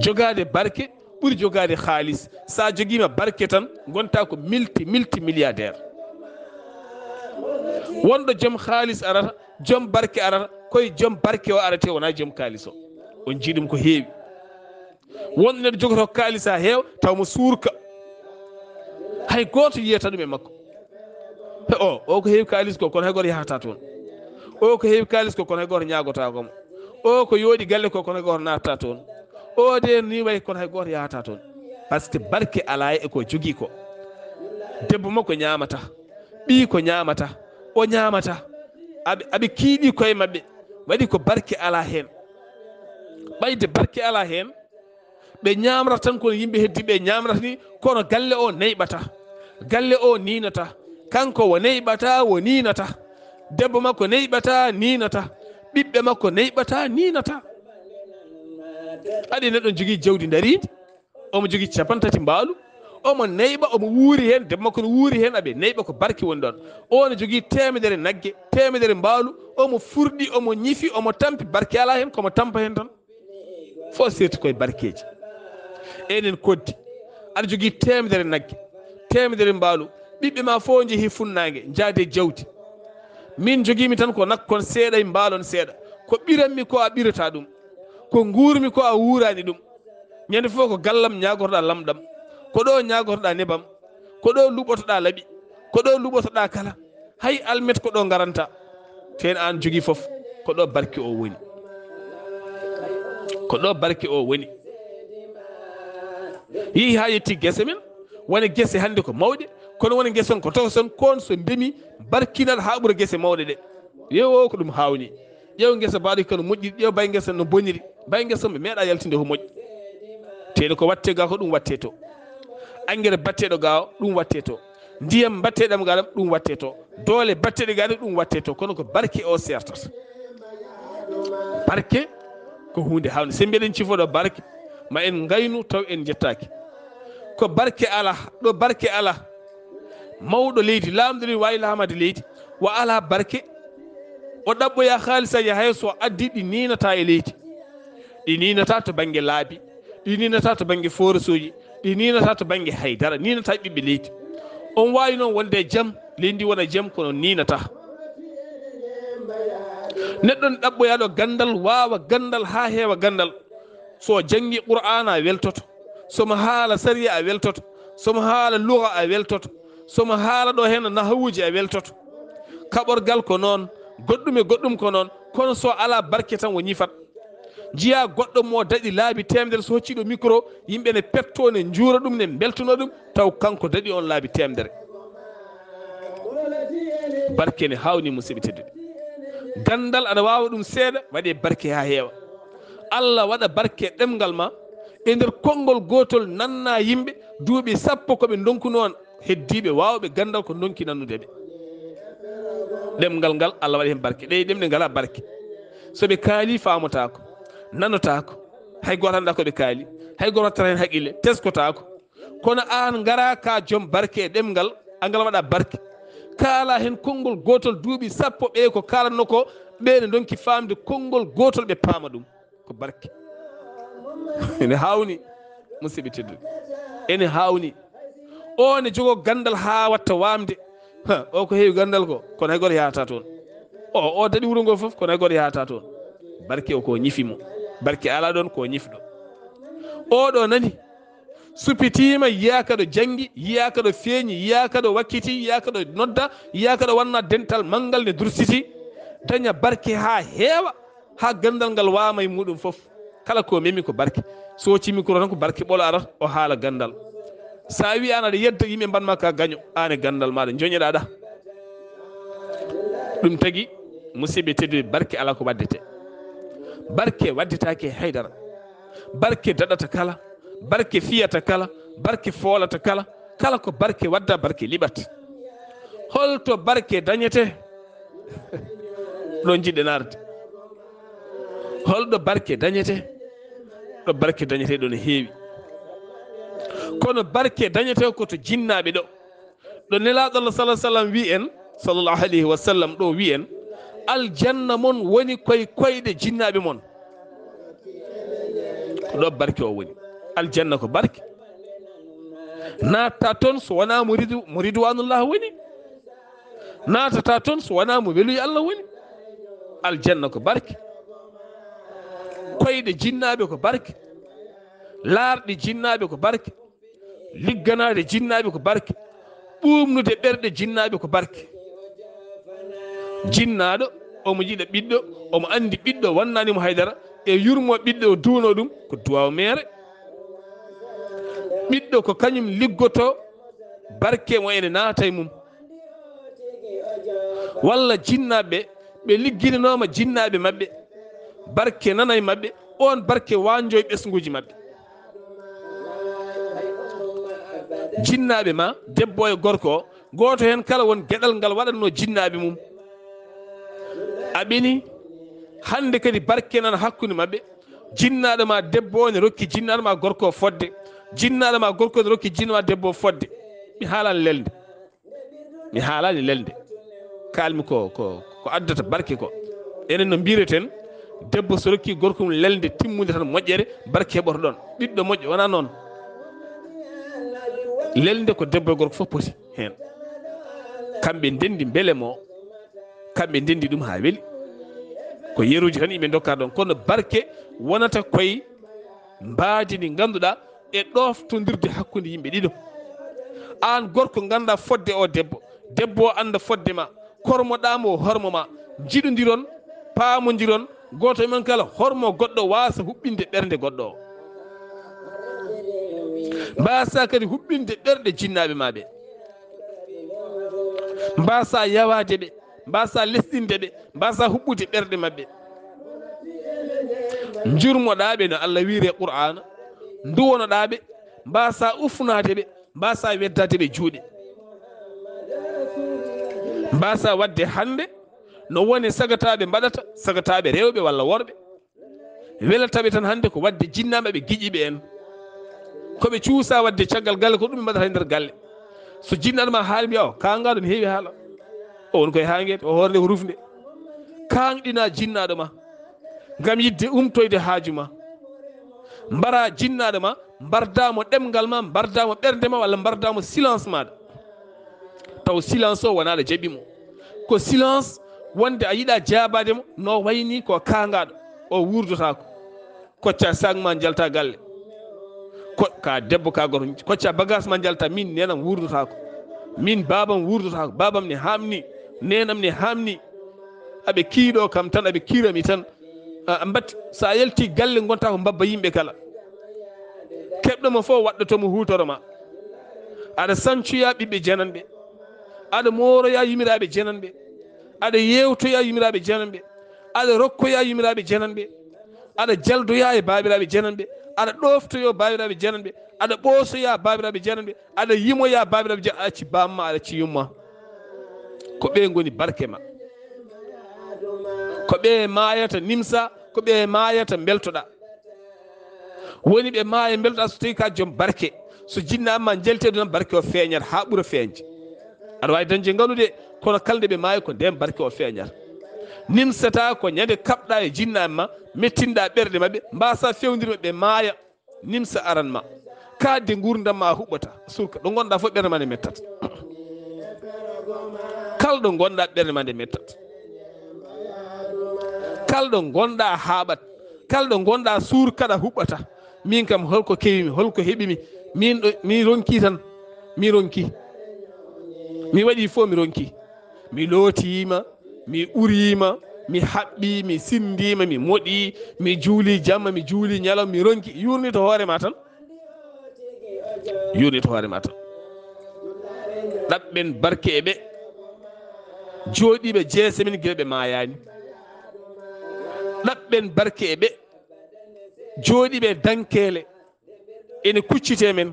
Jogaade barke ɓuri jogaade haalis. Sa jogiima barke tan, ngonta ko multi, multi milliardaire. Wonɗo joom haalis arata, joom barke arata, koye joom barke o arate, wona joom kaalis o. On njii ɗum ko heewi. Won neɗɗo jogoto kaalis haa heewa, taw mo suurka. Hay gooto yiyata ɗum e makko. He o, o ko heewi kaalis ko, kono hay gooto yahata toon. O ko heewi kaalis ko, kono hay gooto ñaagotaako mo. O ko yooɗi galle ko, kono hay gooto naatata toon. O de ni wayi, kono hay gooto yahata toon. Par ce que barke alaa e ko jogii ko. Debbo makko ñaamata, ɓii ko ñaamata, o ñaamata. Aɓe, aɓe kiiɗi koye maɓɓe, waɗi ko barke alaa heen. Ɓayde barke alaa heen, ɓe ñaamrata tan, kono yimɓe heddiiɓe ñaamrata ni, kono galle o neyɓata. Galle o niinata. Kanko o neyɓata, o niinata. Debbo makko neyɓata, niinata. Ɓiɓɓe makko neyɓata, niinata. Aɗa neɗɗo jogii jawdi ndariindi, omo jogii capanɗe tati mbaalu, omo neyɓa, omo wuuri heen, debbo makko no wuuri heen, aɓe neyɓa, ko barke woni ɗoon. O no jogii teemedere nagge, teemedere mbaalu, omo furɗi, omo ñifi, omo tampi, barke alaa heen, komo tampa heen tan. Fof seerti koye barkeeji. Enen koddi, aɗa jogii teemedere nagge, teemedere mbaalu, ɓiɓɓe ma fof njehi funnaange, njaade jawdi. Min jogiimi tan ko nakkon seeɗa e mbaalon seeɗa. Ko ɓiranmi ko a ɓirata ɗum. Ko nguurmi ko a wuurani ɗum. Ñande fof ko gallam ñaagorɗa lamɗam. Ko ɗo ñaagorɗa nebam. Ko ɗo luɓotoɗa laɓi. Ko ɗo luɓotoɗa kala. Hay almet ko ɗo ngaranta. Teen aan jogii fof. Ko ɗo barke o woni. Ko ɗo barke o woni. Yehi haa yetti gese men. Wone gese hannde ko mawɗe. Kono wone gese on ko tokoson, koon so ndemi barkinat haa ɓura gese mawɗe ɗe. Yo, ko ɗum haawni. Ƴeew ngesa mbaɗi kono moƴƴiri, ƴeew bay ngesa no boniri. Bay ngesa ɓe meeɗa yaltinde ko moƴƴi. Teeɗo ko watte ga ko ɗum watte to. Engrais batteɗo ga o ɗum watte to. Ndiyam mbaɗteɗam gaɗam, ɗum watte to. Doole mbaɗteɗe gaɗam, ɗum watte to. Kono ko barke o sertata. Barke ko huunde haawnde. So mbiɗen cifoɗo barke, ma en ngaynu taw en njettaaki. Ko barke alaa, ɗo barke alaa. Mawɗo leydi, laamɗo leydi waawi laamaade leydi, wa alaa barke. O ɗaɓɓoya haalisa yaha hay so addi ɗi niinata e leydi. Ɗi niinata to bannge laabi, ɗi niinata to bannge forasuuji, ɗi niinata to bannge haydara, niinata ɓiɓɓe leydi. On waawi noon wonde e jam, leydi ndi wona e jam, kono niinata. Neɗɗo ne ɗaɓɓoyaaɗo ganndal, waawa ganndal haa heewa ganndal. So janngi Qur'aana a weltoto, so mo haala sariya a weltoto, so mo haala luga a weltoto, so mo haala ɗo heen nahawuuji a weltoto. Kaɓorgal ko noon, goɗɗum e goɗɗum ko noon, kono so alaa barke tan o ñifat. Njiyaa goɗɗo mo daɗi laabi teemedere, so hocci ɗo micro, yimɓe ne pettoo, ne njuura ɗum, ne mbeltanoo ɗum, taw kanko daɗi on laabi teemedere. Barke ne haawni, musidɓe tedduɓe. Ganndal ana waawa ɗum seeɗa, waɗe barke haa heewa. Allah waɗa barke ɗemngal ma, e nder konngol gootol nanna yimɓe duuɓi sappo ko ɓe ndonkuno on, heddiiɓe waawɓe ganndal ko ndonki nannude ɓe. Ɗemngal ngal Allah waɗi heen barke. Ɗe ɗemɗe ngalaa barke. So ɓe kaali, faamotaako, nanotaako. Hay gooto anndaa ko ɓe kaali. Hay gooto wattata heen haqqille, teskotaako. Kono aan ngara ka joom barke e ɗemngal, angal waɗa barke. Kaala heen konngol gootol duuɓi sappo, ɓe ko kaalatnoo ko, ɓe ne ndonki faamde konngol gootol, ɓe paama ɗum. Ko barke. Ene haawni, musidɓe tedduɓe. Ene haawni. O ne jogoo ganndal haa watta waamde. Ha, o ko heewi ganndal ko, kono hay gooto yahataa toon. O, o daɗi wuro ngoo fof, kono hay gooto yahataa toon. Barke o ko ñifi mo. Barke alaa ɗoon ko ñifɗo. O ɗo nani, suppitiima, yiyaaka ɗo janngi, yiyaaka ɗo feeñi, yiyaaka ɗo wakkiti, yiyaaka ɗo nodda, yiyaaka ɗo wanna dental manngal ne dursiti, daña barke haa heewa, haa ganndal ngal waama e muɗum fof. Kala ko memi ko barke. So o cimi kuro tan ko barke ɓolo arata, o haala ganndal. So a wi aan aɗa yedda yimɓe mbaɗ ma ka gaño, aan e ganndal maaɗa, joñoɗaa ɗa. Ɗum tagi, musidɓe tedduɓe, barke alaa ko waddete. Barke waddetaake e haydara. Barke daɗata kala, barke fiyata kala, barke foolata kala, kala ko barke wadda, barke liɓat. Holto barke dañete? Ɗo jiɗɗen arde. Holɗo barke dañete? Ɗo barke dañete ɗo ne heewi. Kono barke dañete ko to jinnaaɓe ɗo. Ɗo Nelaaɗo Allah sallallahu alaihi wasallam wi en, sallallahu alaihi wasallam ɗo wi en, aljanna mon woni koye koyɗe jinnaaɓe mon. Ko ɗo barke o woni. Aljanna ko barke. Natta toon so wonaa mo ridu-, mo ridwanullah woni. Naatata toon so wonaa mo weluy Allah woni. Aljanna ko barke. Koyɗe jinnaaɓe ko barke. Laarɗe jinnaaɓe ko barke. Ligganaade jinnaaɓe ko barke. Ɓuuɓnude ɓerɗe jinnaaɓe ko barke. Jinnaaɗo, omo yiɗa ɓiɗɗo, omo anndi ɓiɗɗo wonnaani mo haydara, e yurmo ɓiɗɗo, o duuno ɗum, ko duwaaw meere. Ɓiɗɗo ko kañum liggotoo barke mo ene naata e mum. Walla jinnaaɓe, ɓe ligginanooma jinnaaɓe maɓɓe, barke nana e maɓɓe, oon barke waanjo e ɓesnguuji maɓɓe. Jinnaaɓe ma, debbo e gorko o, gooto heen kala won geɗal ngal waɗatnoo jinnaaɓe mum. A ɓeni, hannde kadi barke nana hakkunde maɓɓe. Jinnaaɗo ma debbo o ne rokki jinnaaɗo ma gorko o fodde. Jinnaaɗo ma gorko o ne rokki jinnaaɗo ma debbo o fodde. Mi haalani lelnde. Mi haalani lelnde. Kaalmi ko, ko, ko addata barke ko. Enen no mbireten, debbo so rokki gorko mum lelnde timmunde tan moƴƴere, barke heɓoto ɗon. Ɓiɗɗo moƴƴo, wonaa noon? Lelnde ko debbo e gorko fof poti heen. Kamɓe ndenndi mbele mo, kamɓe ndenndi ɗum haa weli. Ko yeruuji tan yimɓe ndokka ɗon. Kono barke wonata koye mbaadi ndi ngannduɗaa e ɗooftondirde hakkunde yimɓe ɗiɗo. Aan gorko ngannda fodde o debbo, debbo o annda fodde ma, kormoɗaa mo, o hormo ma, njiɗondiron, paamondiron, gooto e mon kala hormo goɗɗo, waasa huɓɓinde ɓernde goɗɗo o. Mbaasa kadi huɓɓinde ɓerɗe jinnaaɓe ma ɓe. Mbaasa yawaade ɓe, mbaasa lesɗinde ɓe, mbaasa huɓɓude ɓerɗe maɓɓe. Njurmoɗaa ɓe no Allah wiiri e Qur'aana, nduwonoɗaa ɓe, mbaasa ufnaade ɓe, mbaasa weddaade ɓe juuɗe. Mbasa wadde hannde no woni sagataaɓe mbaɗata, sagataaɓe rewɓe walla worɓe. Welataɓe tan hannde ko wadde jinnaaɓe ɓe giƴiɓe en. Ko ɓe cuusa wadde caggal galle ko ɗum ɓe mbaɗata e nder galle. So jinnaɗo ma haali mbiya o kaangaɗo ne heewi haala. O woni koye haangeede, o hoore nde ko rufnde. Kaanɗina jinnaaɗo ma ngam yidde umtoyde haaju ma. Mbara jinnaaɗo ma, mbardaamo ɗemngal ma, mbardaamo ɓernde ma walla mbardaamo silence maaɗa. Taw silence o wona aɗa jaɓi mo. Ko silence wonde a yiɗa jaabaade mo no wayni ko kaangaɗo, o wurdotaako. Kocca sac ma njalta galle. Ko ka debbo ka gorko, kocca bagage ma njalta, min nenam wurdotaako. Min babam wurdotaako, babam ne hamni, nenam ne hamni. Aɓe kiiɗo kam tan, aɓe kiirami tan. A, a mbatti, so a yalti galle ngonta ko mbabba yimɓe kala. Keɓɗo mo fof waɗɗoto mo huutoro ma. Aɗa sancoya ɓiɓɓe jananɓe. Aɗa mooroya yumiraɓe jananɓe. Aɗa yewtoya yumiraɓe jananɓe. Aɗa rokkoya yumiraɓe jananɓe. Aɗa jaldoya e babiraɓe jananɓe. Aɗa ɗoftoyo babiraɓe jananɓe. Aɗa ɓoosoya babiraɓe jananɓe. Aɗa yimoya babiraɓe jananɓe. Aɗa acci bamma, aɗa acci yumma. Ko ɓe ngoni barke ma. Ko ɓe maayata nimsa, ko ɓe maayata mbeltoɗa. Woni ɓe maaya mbeltoɗa so tawi ka joom barke. So jinna amma njalti e aduna barke o feeñat ha ɓura feeñde. Aɗa wawi dañde nganu de, kono kala nde ɓe maaya ko nden barke o feeñata. Nimsata ko ñande kaɓɗa e jinna amma, mettinɗa ɓerɗe maɓɓe, mbasa fewdirde ɓe maaya. Nimsa aran ma. Kaadde ngurdam ma huɓɓata. Surka ɗo gonɗa fof ɓernde ma nde mettat. Kala ɗo gonɗa ɓernde ma nde mettat. Kala ɗo gonɗa haaɓat. Kala ɗo gonɗa surkaɗa huɓɓata. Min kam holko kewimi, holko heɓimi. Min ɗo, mi ronki tan. Mi ronki. Mi waɗi fof mi ronki. Mi lootiima, mi uriima, mi haɓɓi, mi sindiima, mi moɗi, mi juuli jamma, mi juuli ñalawma, mi ronki. Yurni to hoore ma tan. Yurni to hoore ma tan. Ɗaɓɓen barke e ɓe jooɗiiɓe jeese men gila ɓe maayaani. Ɗaɓɓen barke e ɓe jooɗiiɓe dankeele. Ene kuccite men,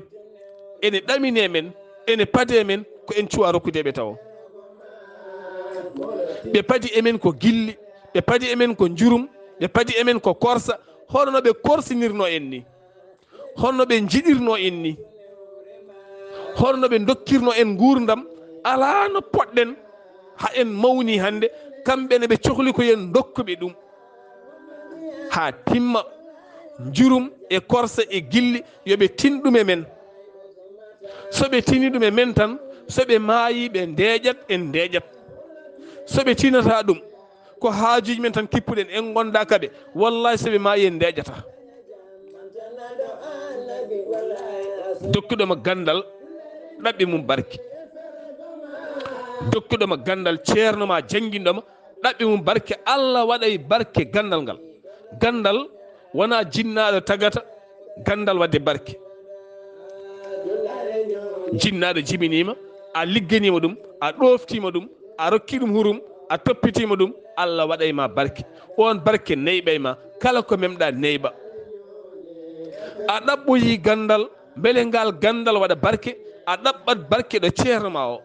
ene ɗamine men, ene pade men, ko en cuwa rokkude ɓe tawo. Ɓe padi e men ko gilli, ɓe padi e men ko njurum, ɓe padi e men ko korsa, hono no ɓe korsinirno en ni, hono no ɓe njiɗirno en ni, hono no ɓe dokkirno en nguurndam, alaa no poɗɗen, ha en mawni hannde, kamɓe ne ɓe cohli ko yen dokkuɓe ɗum. Haa timma, njurum e korsa e gilli, yo ɓe tin ɗum e men. So ɓe tini ɗum e men tan, so ɓe maayi, ɓe ndeeƴat, en ndeeƴat. So ɓe tinata ɗum, ko haajuuji men tan kippuɗen, en ngonda kaɓe. Wallahi, so ɓe maayi, en ndeeƴata. Dokkuɗo ma ganndal, ɗaɓɓi mum barke. Dokkuɗo ma ganndal, ceerno ma, jannginɗo ma, ɗaɓɓi mum barke. Allah waɗay barke ganndal ngal. Ganndal wona jinnaaɗo tagata ganndal waɗde barke. Jinnaaɗo jibiniima, a ligganiima ɗum, a ɗooftiima ɗum, a rokki ɗum hurum, a toppitiima ɗum, Allah waɗay ma barke. Oon barke neyɓay ma, kala ko memɗa neyɓa. A ɗaɓɓoyi ganndal, mbele ngal ganndal waɗa barke, a ɗaɓɓat barke ɗo ceerno ma o.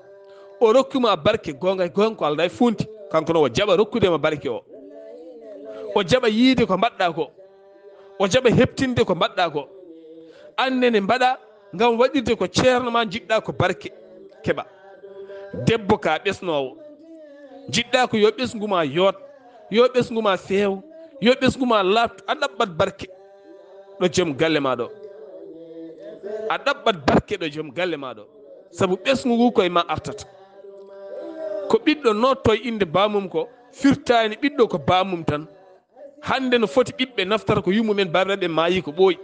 O rokki ma barke, goonga e goonga ko Allah e funti, kanko no o jaɓa rokkude ma barke o. O jaɓa yiide ko mbaɗɗa ko. O jaɓa heɓtinde ko mbaɗɗa ko. An nene mbaɗa ngam waɗirde ko ceerno ma njiɗɗa ko barke keɓa. Debbo ka ɓesnoowo. Njiɗɗa ko yo ɓesngu ma yoot, yo ɓesngu ma feew, yo ɓesngu ma laaɓtu, a ɗaɓɓat barke ɗo joom galle ma ɗo. A ɗaɓɓat barke ɗo joom galle ma ɗo. Sabu ɓesngu ngu koye ma artata. Ko ɓiɗɗo nootto e innde baamum ko firtaani ɓiɗɗo ko baamum tan. Hannde no foti ɓiɓɓe naftata ko yummumen baabiraaɓe maayi ko ɓooyi.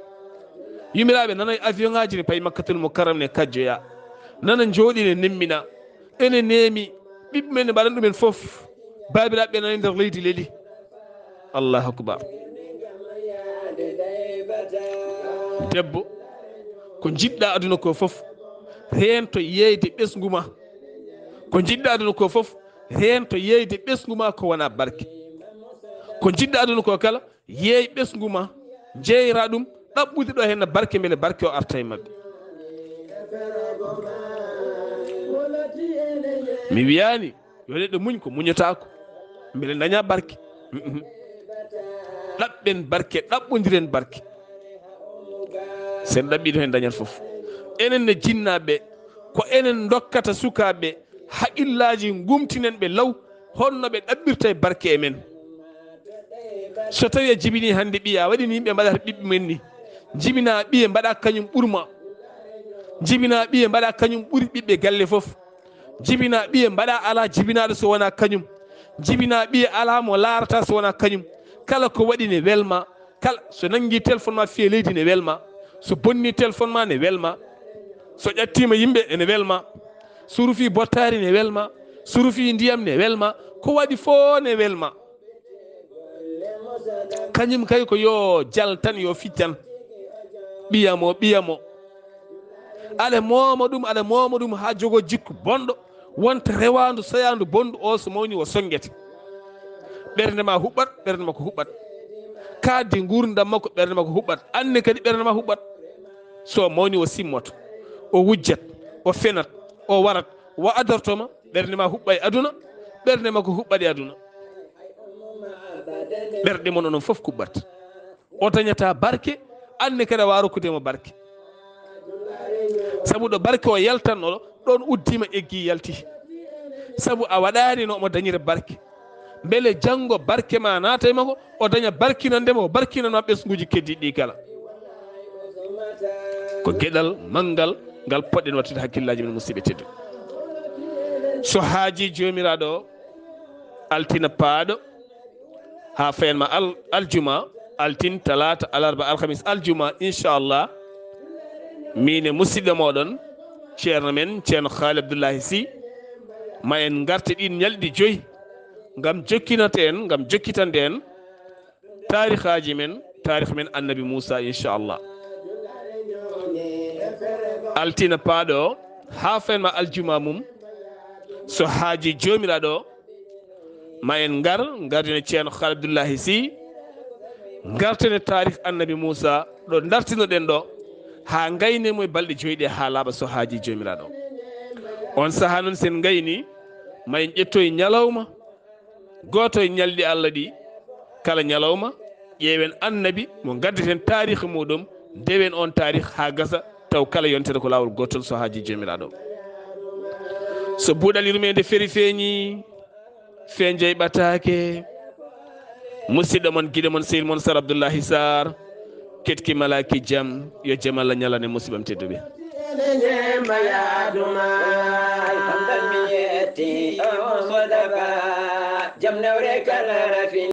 Yumiraaɓe nana e avion ŋaaji ne payi Makkatul Mukarram ne kajjoya. Nana njooɗi ne nemmina. Ene neemi ɓiɓɓe men ne mbaɗan ɗumen fof. Baabiraaɓe nana e nder leydi leli. Allahu akbar. Debbo, ko njiɗɗa aduna ko fof, reento yeeyde ɓesngu ma. Ko njiɗɗa aduna ko fof, reento yeeyde ɓesngu ma ko wona barke. Ko njiɗɗa aduna ko kala, yeey ɓesngu ma, jeeyra ɗum, ɗaɓɓude ɗo henna barke, mbele barke o arta e maɓɓe. Mi wiyaani, Yo neɗɗo muñ ko muñotaako, mbele daña barke. Mhm. Ɗaɓɓen barke, ɗaɓɓondiren barke. Sen ɗaɓɓiɗo heen dañat fof. Enen ne jinnaaɓe, ko enen ndokkata sukaaɓe haqillaaji, ngumtinen ɓe law, honno ɓe ɗaɓɓirta e barke e men. So tawi a jibini hannde ɓiya, a waɗini yimɓe mbaɗata ɓiɓɓe men ni. Jibina ɓiye mbaɗa kañum ɓurma. Jibina ɓiye mbaɗa kañum ɓuri ɓiɓɓe galle fof. Jibina ɓiye mbaɗa ala jibinaɗo so wona kañum. Jibina ɓiye ala mo laarata so wona kañum. Kala ko waɗi ne welma. Kala so nangi téléphone ma fiye leydi ne welma. So bonni téléphone ma ne welma. So ƴattima yimɓe ene welma. So rufi bottari ne welma. So rufi ndiyam ne welma. Ko waɗi fo ne welma. Kañum kay ko yo jal tan, yo fic tan. Ɓiyamo, ɓiyamo. Aɗa mooma ɗum, aɗa mooma ɗum haa jogo jikku bonɗo. Wonta rewaandu, sayaandu, bonɗo o so mawni o sonngete. Ɓernde ma huɓɓat, ɓernde makko huɓɓat. Kaaddi nguurndam makko, ɓernde makko huɓɓat. Anne kadi ɓernde ma huɓɓat. So mawni o simmoto, o wujjat, o fenat, o warat, wa adortoma, ɓernde ma huɓɓa e aduna, ɓernde makko huɓɓat e aduna. Ɓerɗe mon onon fof kuɓɓat. O dañata barke, anne kadi a wa rokkude mo barke. Sabu ɗo barke o yaltanno ɗo, ɗon uddima eggi yalti. Sabu a waɗani no omo dañira barke. Mbele janngo barke ma naata e makko, o daña barkinande mo, o barkinana ɓesnguuji keddiiɗi ɗi kala. Ko geɗal manngal ngal poɗɗen wattude hakkillaaji men, musidɓe tedduɓe. So haaji Joomiraaɗo o, altine paaɗo, haa fayanma al-, aljuma, altine, talaata, alarba, alhamis, aljuma, inchallah, min e musidɗo mooɗon, ceerno men, ceerno Haali Abdullahi Sy, ma en ngarte ɗin ñalɗi joyi, ngam jokkinante en, ngam jokkitande en taarihaaji men, taarih men Annabi Muusa, inchallah. Altine paaɗo o, haa fayanma aljuma mum, so haaji Joomiraaɗo o, ma en ngar, ngardina ceerno Haali Abdullahi Sy, ngartene taarih Annabi Muusa, ɗo dartinoɗen ɗo, haa ngayne mo e balɗe joyi ɗe haa laaɓa so haaji Joomiraaɗo. On sahaa noon sen ngayni, ma en ƴettoy ñalawma, gooto e ñalɗi Allah ɗi, kala ñalawma, ƴeewen Annabi mo ngaddeten taarih muɗum, ndewen on taarih haa gasa, taw kala yontere ko laawol gootol so haaji Joomiraaɗo. So buuɗal yurmeende feri feeñi, fenjay ɓataake. Musidɗo mon, giɗo mon, sehil mon Sar Abdullahi Sarr, ketki malaaki jam, yo jam Allah ñalane musiɓam tedduɓe. Jam newre kala rafin.